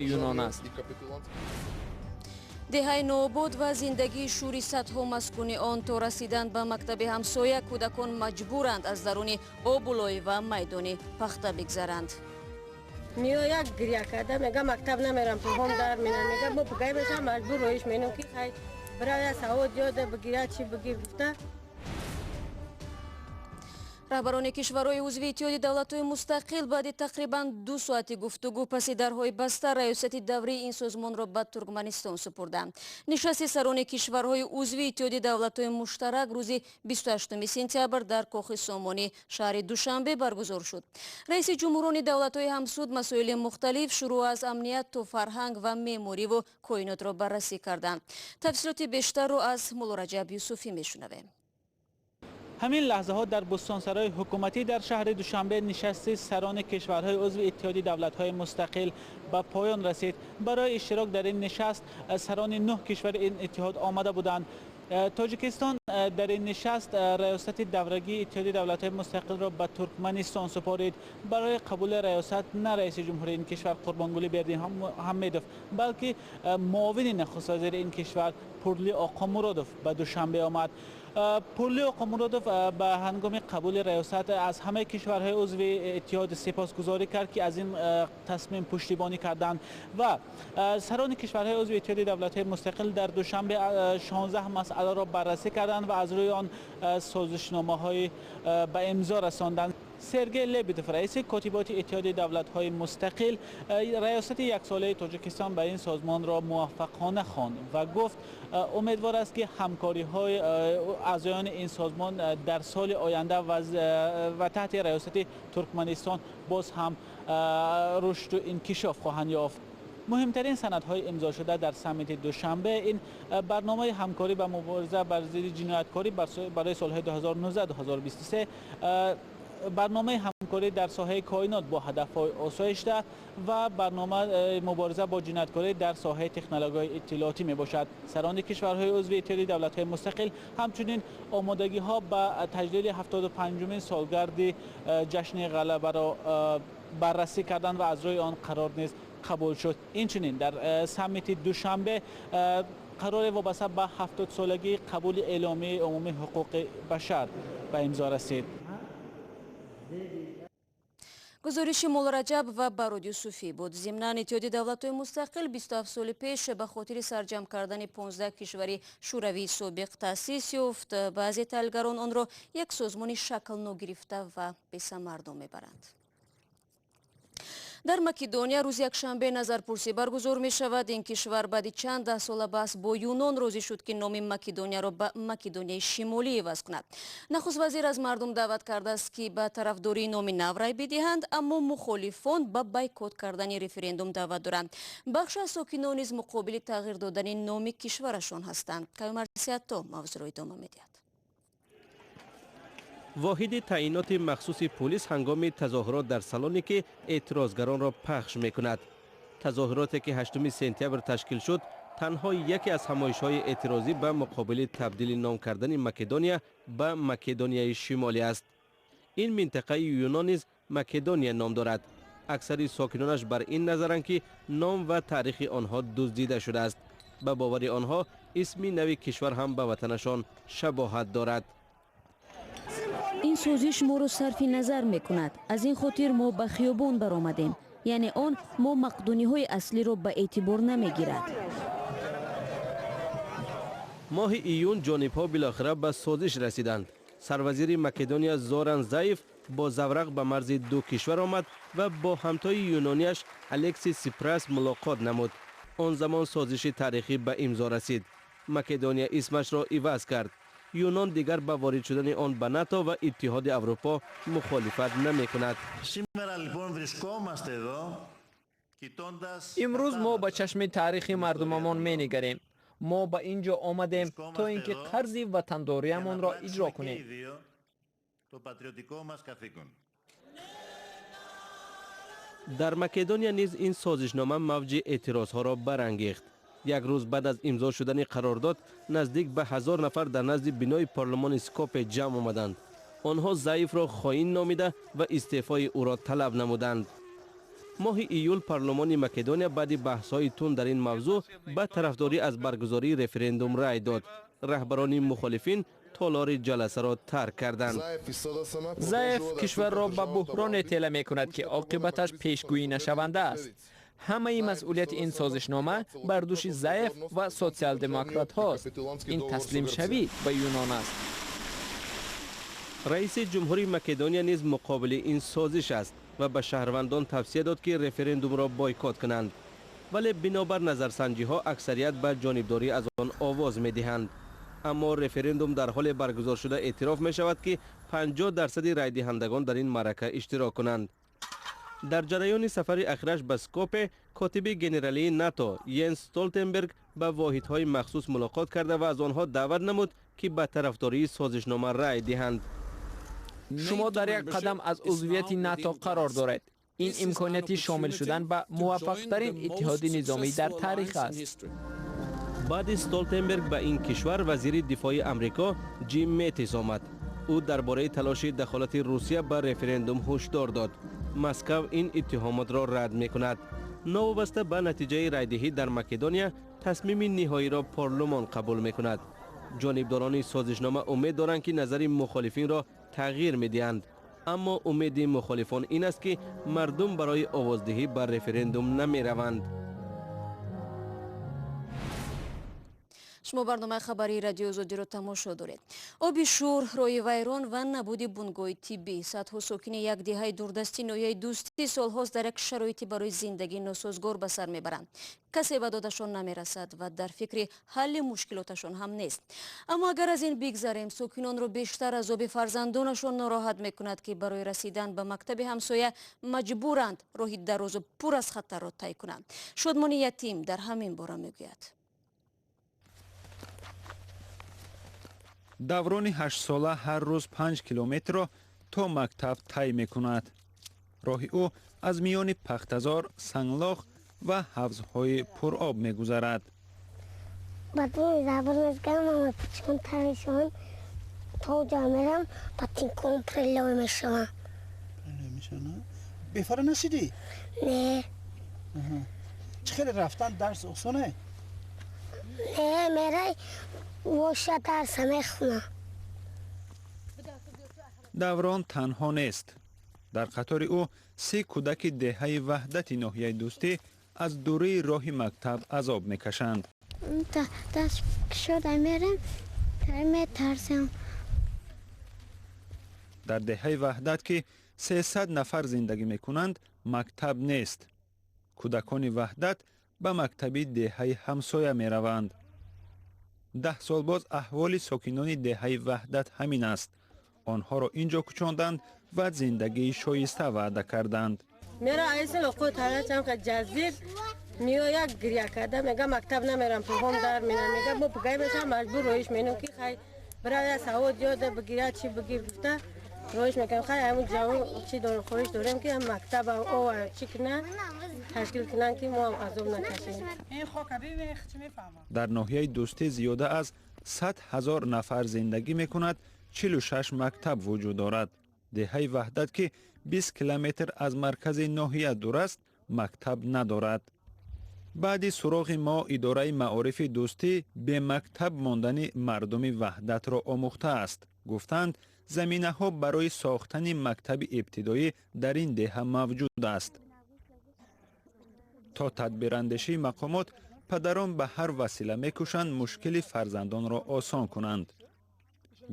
Юнон аст. Деҳаи нообод ва зиндагии шури садҳо маскуни он. То расидан ба мактаби ҳамсоя кӯдакон маҷбуранд аз даруни обу лой ва майдони пахта бигзаранд. Меояд, гиря карда мега: «Мактаб намерам, поҳом дар менам», мега. Мо пугай мешам, маҷбур роиш менам, ки хай бирая, савод ёда бигирад, чӣ бигир гуфта. Раҳбарони кишварҳои узви Иттиҳоди давлатҳои мустақил баъди тақрибан 2 соати гуфтугӯ паси дарҳои баста раёсати даврии ин созмонро ба Туркманистон супурданд. Нишасти сарони кишварҳои узви Иттиҳоди давлатҳои муштарак рӯзи 28 сентябр дар Кохи Сомонӣ шаҳри Душанбе баргузор шуд. Раиси ҷумҳурони давлатҳои ҳамсуд масоили мухталиф, шурӯъ аз амният то фарҳанг ва меъмориву коинотро баррасӣ карданд. Тафсилоти бештарро аз Муллораҷаб Юсуфӣ мешунавем. Ҳамин лаҳзаҳо дар Бӯстонсарои ҳукуматӣ дар шаҳри Душанбе нишасти сарони кишварҳои узви Иттиҳоди давлатҳои мустақил ба поён расид. Барои иштирок дар ин нишаст сарони нӯҳ кишвари ин иттиҳод омада буданд. Тоҷикистон дар ин нишаст раёсати даврагии Иттиҳоди давлатҳои мустақилро ба Туркманистон супорид. Барои қабули раёсат на раиси ҷумҳури ин кишвар Қурбонгулӣ Бердимуҳаммедов, балки муовини нахуствазири ин кишвар Пурли Оқомуродов ба Душанбе омад. Пурли Оқомуродов ба ҳангоми қабули раёсат аз ҳамаи кишварҳои узви иттиҳод сипосгузорӣ кард, ки аз ин тасмим пуштибонӣ карданд. Ва сарони кишварҳои узви Иттиҳоди давлатҳои мустақил дар Душанбе 16 масъаларо баррасӣ карданд ва аз рӯи он созишномаҳои ба имзо расонданд. Сергей Лебедев, раиси котиботи Иттиҳоди давлатҳои мустақил, раёсати яксолаи Тоҷикистон ба ин созмонро муваффақона хонд ва гуфт, умедвор аст, ки ҳамкориҳои аъзоёни ин созмон дар соли оянда ва таҳти раёсати Туркманистон боз ҳам рушду инкишоф хоҳанд ёфт. Муҳимтарин санадҳои имзошуда дар саммити Душанбе ин барномаи ҳамкорӣ ба мубориза бар зидди ҷинояткорӣ барои солҳои 2019-2023, барномаи ҳамкорӣ дар соҳаи коинот бо ҳадафҳои осоишта ва барномаи мубориза бо ҷинояткорӣ дар соҳаи технологияҳои иттилоотӣ мебошад. Сарони кишварҳои узви Иттиҳоди давлатҳои мустақил ҳамчунин омодагиҳо ба таҷлили 75-умин солгарди ҷашни Ғалабаро баррасӣ карданд ва аз рӯи он қарор низ қабул шуд. Инчунин дар саммити Душанбе қароре вобаста ба 70-солагии қабули Эъломияи умумии ҳуқуқи башар ба имзо расид. Гузориши Муллораҷаб ва Барод Юсуфӣ буд. Зимнан, Иттиҳоди давлатҳои мустақил 27 соли пеш ба хотири сарҷамъ кардани 15 кишвари Шӯравии собиқ таъсис ёфт. Баъзе таҳлилгарон онро як созмони шаклногирифта ва бесамар ном мебаранд. Дар Македония рӯзи якшанбе назарпурсӣ баргузор мешавад. Ин кишвар баъди чанд даҳсола баҳс бо Юнон розӣ шуд, ки номи Македонияро ба Македонияи Шимолӣ иваз кунад. Нахуст вазир аз мардум даъват кардааст, ки ба тарафдории номи нав рай бидиҳанд, аммо мухолифон ба бойкот кардани референдум даъват доранд. Бахше аз сокинон низ муқобили тағйир додани номи кишварашон ҳастанд. Каюмарсиятто мавзӯъро идома медиҳад. Воҳиди таъиноти махсуси пулис ҳангоми тазоҳурот дар Салоники эътирозгаронро пахш мекунад. Тазоҳуроте, ки 8 сентябр ташкил шуд, танҳо яке аз ҳамоишҳои эътирозӣ ба муқобили табдили ном кардани Македония ба Македонияи Шимолӣ аст. Ин минтақаи Юнон низ Македония ном дорад. Аксари сокинонаш бар ин назаранд, ки ном ва таърихи онҳо дуздида шудааст. Ба бовари онҳо, исми нави кишвар ҳам ба ватанашон шабоҳат дорад. Ин созиш моро сарфи назар мекунад. Аз ин хотир мо ба хиёбон баромадем, яъне он мо мақдуниҳои аслиро ба эътибор намегирад. Моҳи июн ҷонибҳо билохира ба созиш расиданд. Сарвазири Македония Зоран Заев бо заврақ ба марзи ду кишвар омад ва бо ҳамтои юнониаш Алексис Сипрас мулоқот намуд. Он замон созиши таърихӣ ба имзо расид. Македония исмашро иваз кард. Юнон дигар ба ворид шудани он ба НАТО ва Иттиҳоди Аврупо мухолифат намекунад. Σήμερα λοιπόν βρισκόμαστε εδώ κοιτώντας Имрӯз мо ба чашми таърихи мардумамон менигарем. Мо ба ин ҷо омадем, то ин ки қарзи ватандориамонро иҷро кунем. Το πατριωτικό μας καθήκον. Дар Македония низ ин созишнома мавҷи эътирозҳоро барангехт. Як рӯз баъд аз имзо шудани қарордод наздик ба 1000 нафар дар назди бинои парлумони Скопе ҷамъ омаданд. Онҳо Заевро хоин номида ва истеъфои ӯро талаб намуданд. Моҳи июл парлумони Македония баъди баҳсҳои тунд дар ин мавзӯъ ба тарафдорӣ аз баргузории референдум рай дод. Раҳбарони мухолифин толори ҷаласаро тарк карданд. Заев кишварро ба буҳроне тела мекунад, ки оқибаташ пешгӯӣ нашаванда аст. Ҳамаи масъулияти ин созишнома бар дӯши Заев ва социал-демократҳост. Ин таслимшавӣ ба Юнон аст. Раиси ҷумҳури Македония низ муқобили ин созиш аст ва ба шаҳрвандон тавсия дод, ки референдумро бойкот кунанд. Вале бинобар назарсанҷиҳо аксарият ба ҷонибдорӣ аз он овоз медиҳанд. Аммо референдум дар ҳоле баргузор шуда эътироф мешавад, ки 50% райдиҳандагон дар ин маърака иштирок кунанд. Дар ҷараёни сафари ахираш ба Скопе котиби генералии НАТО Йенс Столтенберг ба воҳидҳои махсус мулоқот карда ва аз онҳо даъват намуд, ки ба тарафдории созишнома рай диҳанд. Шумо дар як қадам аз узвияти НАТО қарор доред. Ин имконияти шомил шудан ба муваффақтарин иттиҳоди низомӣ дар таърих аст. Баъди Столтенберг ба ин кишвар вазири дифои Амрико Ҷим Метис омад. Ӯ дар бораи талоши дахолати Русия ба референдум ҳушдор дод. Москав ин иттиҳомотро рад мекунад. Новобаста ба натиҷаи райдиҳӣ дар Македония тасмими ниҳоиро парлумон қабул мекунад. Ҷонибдорони созишнома умед доранд, ки назари мухолифинро тағйир медиҳанд. Аммо умеди мухолифон ин аст, ки мардум барои овоздиҳӣ ба референдум намераванд. Шумо барномаи хабарии Радиои Озодиро тамошо доред. Оби шӯр, роҳи вайрон ва набуди бунгоҳи тиббӣ. Садҳо сокини як деҳаи дурдасти ноҳияи Дӯстӣ солҳост дар як шароити барои зиндагӣ носозгор ба сар мебаранд. Касе ба додашон намерасад ва дар фикри ҳалли мушкилоташон ҳам нест. Аммо агар аз ин бигзарем, сокинонро бештар азоби фарзандонашон нороҳат мекунад, ки барои расидан ба мактаби ҳамсоя маҷбуранд роҳи дарозу пур аз хатарро тай кунанд. Шодмони Ятим дар ҳамин бора мегӯяд. Даврони 8сола ҳар рӯз 5 километрро то мактаб тай мекунад. Роҳи ӯ аз миёни пахтазор, санглох ва ҳавзҳои пуроб мегузарад. Баъдин забр мезгарам, ама пичкон тар мешавам, то ҷо мерам, ботинком прилой мешавам. Бефара нашидӣ? Не. Чӣ хеле рафтан дарс осоне? Не, мерай воша дарса мехонам. Даврон танҳо нест. Дар қатори ӯ 3 кӯдаки деҳаи Ваҳдати ноҳияи Дӯстӣ аз дурии роҳи мактаб азоб мекашанд. Даст кушода мерам, метарсам. Дар деҳаи Ваҳдат, ки 300 нафар зиндагӣ мекунанд, мактаб нест. Кӯдакони Ваҳдат ба мактаби деҳаи ҳамсоя мераванд. 10 сол боз аҳволи сокинони деҳаи Ваҳдат ҳамин аст. Онҳоро ин ҷо кӯчонданд ва зиндагии шоиста ваъда карданд. Мера айсел оқо тарачам ка ҷазир меояд гиря карда мега мактаб намерам, пӯҳом дар менам, мега мо пугай мешам, маҷбур роиш менам, ки хай бирая савод ёда бигирад, чӣ бигир гуфта роиш мекунам. Хай ҳамун ҷавон чӣ дорем, хоҳиш дорем, ки мактаб ова чӣ кунанд, ташкил кунанд, ки мо ҳам азоб накашем. Дар ноҳияи Дӯстӣ зиёда аз 100 000 нафар зиндагӣ мекунад, 46 мактаб вуҷуд дорад. Деҳаи Ваҳдат, ки 20 километр аз маркази ноҳия дур аст, мактаб надорад. Баъди суроғи мо идораи маорифи Дӯстӣ бемактаб мондани мардуми Ваҳдатро омӯхтааст. Гуфтанд, заминаҳо барои сохтани мактаби ибтидоӣ дар ин деҳа мавҷуд аст. То тадбирандешии мақомот падарон ба ҳар васила мекӯшанд мушкили фарзандонро осон кунанд.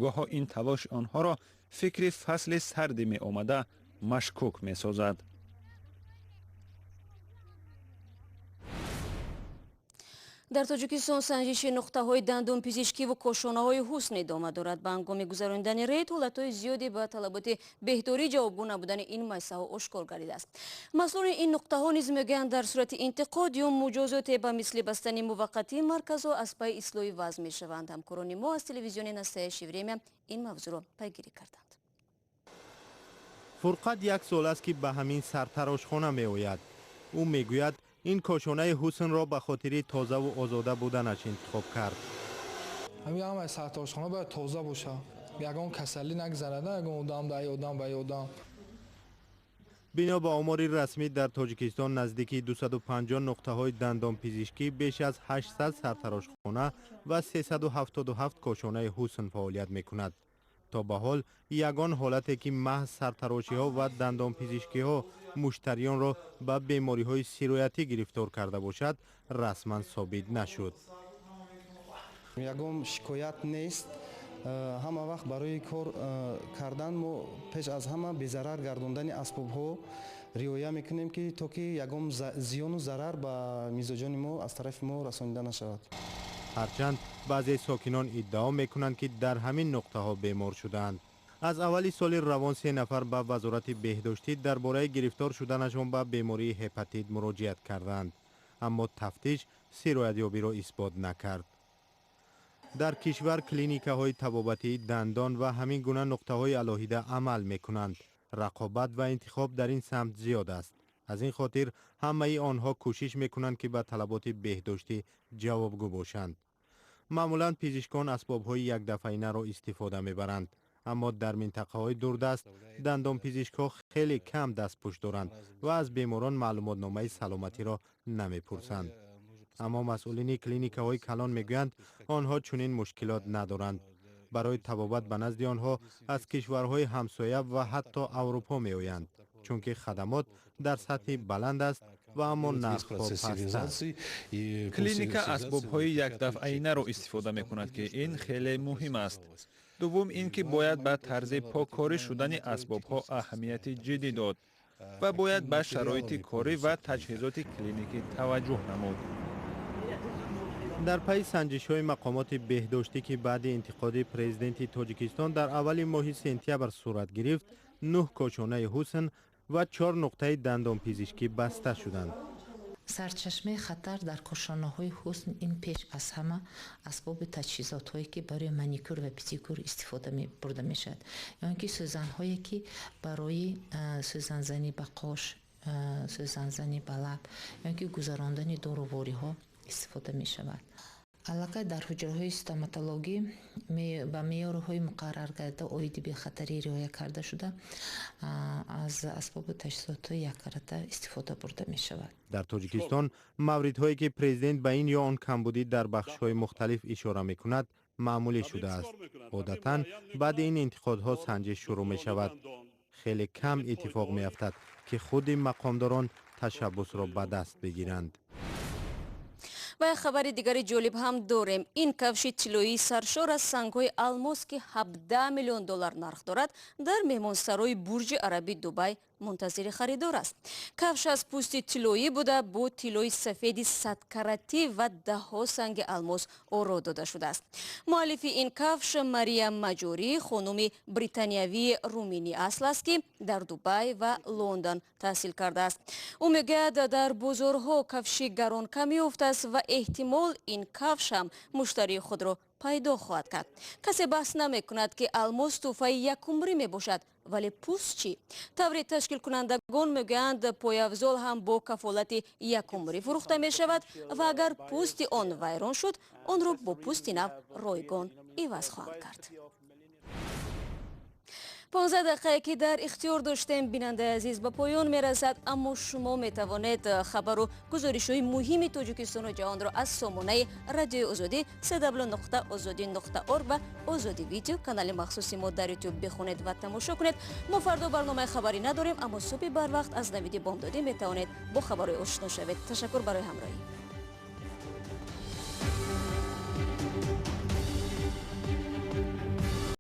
Гоҳо ин талоши онҳоро фикри фасли сарди меомада машкук месозад. Дар Тоҷикистон санҷиши нуқтаҳои дандонпизишкӣ ва кошонаҳои ҳусн идома дорад. Ба ҳангоми гузаронидани рейд ҳолатҳои зиёде ба талаботи беҳдорӣ ҷавобгӯ набудани ин муассисаҳо ошкор гардидааст. Масъулони ин нуқтаҳо низ мегӯянд, дар сурати интиқод ё муҷозоте ба мисли бастани муваққатии марказҳо аз пайи ислоҳи вазъ мешаванд. Ҳамкорони мо аз телевизиони «Настоящее время» ин мавзӯъро пайгирӣ карданд. Фурқат 1 сол аст, ки ба ҳамин сартарошхона меояд. Ӯ мегӯяд, ин кошонаи ҳуснро ба хотири тозаву озода буданаш интихоб кард. Ҳамин ҳамаи сартарошхона бояд тоза бошад, ягон касалӣ нагзарада, ягон одам да одам ба одам. Бино ба омори расмӣ, дар Тоҷикистон наздики 250 нуқтаҳои дандонпизишкӣ, беш аз 800 сартарошхона ва 377 кошонаи ҳусн фаъолият мекунад. То ба ҳол ягон ҳолате, ки маҳз сартарошиҳо ва дандонпизишкиҳо муштариёнро ба бемориҳои сироятӣ гирифтор карда бошад, расман собит нашуд. Ягон шикоят нест. Ҳама вақт барои кор кардан мо пеш аз ҳама безарар гардондани асбобҳо риоя мекунем, ки то ки ягон зиёну зарар ба мизоҷони мо аз тарафи мо расонида нашавад. Ҳарчанд баъзе сокинон иддао мекунанд, ки дар ҳамин нуқтаҳо бемор шудаанд. Аз аввали соли равон се нафар ба Вазорати беҳдоштӣ дар бораи гирифтор шуданашон ба бемории ҳепатит муроҷиат карданд, аммо тафтиш сироятёбиро исбот накард. Дар кишвар клиникаҳои табобатии дандон ва ҳамин гуна нуқтаҳои алоҳида амал мекунанд. Рақобат ва интихоб дар ин самт зиёд аст. Аз ин хотир ҳамаи онҳо кӯшиш мекунанд, ки ба талаботи беҳдоштӣ ҷавобгӯ бошанд. Маъмулан пизишкон асбобҳои якдафъаинаро истифода мебаранд, аммо дар минтақаҳои дурдаст дандонпизишкҳо хеле кам дастпӯш доранд ва аз беморон маълумотномаи саломатиро намепурсанд. Аммо масъулини клиникаҳои калон мегӯянд, онҳо чунин мушкилот надоранд. Барои табобат ба назди онҳо аз кишварҳои ҳамсоя ва ҳатто Аврупо меоянд, чунки хадамот дар сатҳи баланд аст ва аммо нархҳо пастанд. Клиника асбобҳои якдафъаинаро истифода мекунад, ки ин хеле муҳим аст. Дуввум ин ки бояд ба тарзи поккорӣ шудани асбобҳо аҳамияти ҷиддӣ дод ва бояд ба шароити корӣ ва таҷҳизоти клиникӣ таваҷҷӯҳ намуд. Дар пайи санҷишҳои мақомоти беҳдоштӣ, ки баъди интиқоди президенти Тоҷикистон дар аввали моҳи сентябр сурат гирифт, нӯҳ кошонаи ҳусн ва чор нуқтаи дандонпизишкӣ баста шуданд. Сарчашмаи хатар дар кошонаҳои ҳусн ин пеш аз ҳама асбоби таҷҳизотҳое, ки барои маникюр ва педикюр истифода бурда мешавад, ё ин ки сӯзанҳое, ки барои сӯзанзанӣ ба қош, сӯзанзанӣ ба лаб ё ин ки гузарондани дорувориҳо истифода мешавад. Аллакай дар ҳуҷраҳои стоматологӣ ба меъёрҳои муқарраргарда оиди бехатарӣ риоя карда шуда, аз асбобу таҷҳизотҳои яккарата истифода бурда мешавад. Дар Тоҷикистон мавридҳое, ки президент ба ин ё он камбудӣ дар бахшҳои мухталиф ишора мекунад, маъмулӣ шудааст. Одатан баъди ин интиқодҳо санҷиш шурӯъ мешавад. Хеле кам иттифоқ меафтад, ки худи мақомдорон ташаббусро ба даст бигиранд. Ва як хабари дигари ҷолиб ҳам дорем. Ин кафши тиллоии саршор аз сангҳои алмос, ки 17 миллион доллар нарх дорад, дар меҳмонсарои Бурҷи Араби Дубай мунтазири харидор аст. Кафш аз пӯсти тиллоӣ буда, бо тиллои сафеди садкаратӣ ва даҳҳо санги алмос оро дода шудааст. Муаллифи ин кафш Мария Маҷорӣ, хонуми британиявии руминӣ асл аст, ки дар Дубай ва Лондон таҳсил кардааст. Ӯ мегӯяд, дар бозорҳо кафши гарон кам ёфтааст ва эҳтимол ин кафш ҳам муштарии худро пайдо хоҳад кард. Касе баҳс намекунад, ки алмос тӯҳфаи якумрӣ мебошад, вале пӯст чӣ? Тавре ташкилкунандагон мегӯянд, пойафзол ҳам бо кафолати якумрӣ фурӯхта мешавад ва агар пӯсти он вайрон шуд, онро бо пӯсти нав ройгон иваз хоҳанд кард. 15 дақиқае, ки дар ихтиёр доштем, бинандаи азиз, ба поён мерасад, аммо шумо метавонед хабару гузоришҳои муҳими Тоҷикистону ҷаҳонро аз сомонаи Радиои Озодӣ www.ozodi.org ва Озодӣ Видео, канали махсуси мо дар Ютуб, бихонед ва тамошо кунед. Мо фардо барномаи хабарӣ надорем, аммо субҳи барвақт аз навиди бомдодӣ метавонед бо хабарҳои ошно шавед. Ташаккур барои ҳамроҳӣ.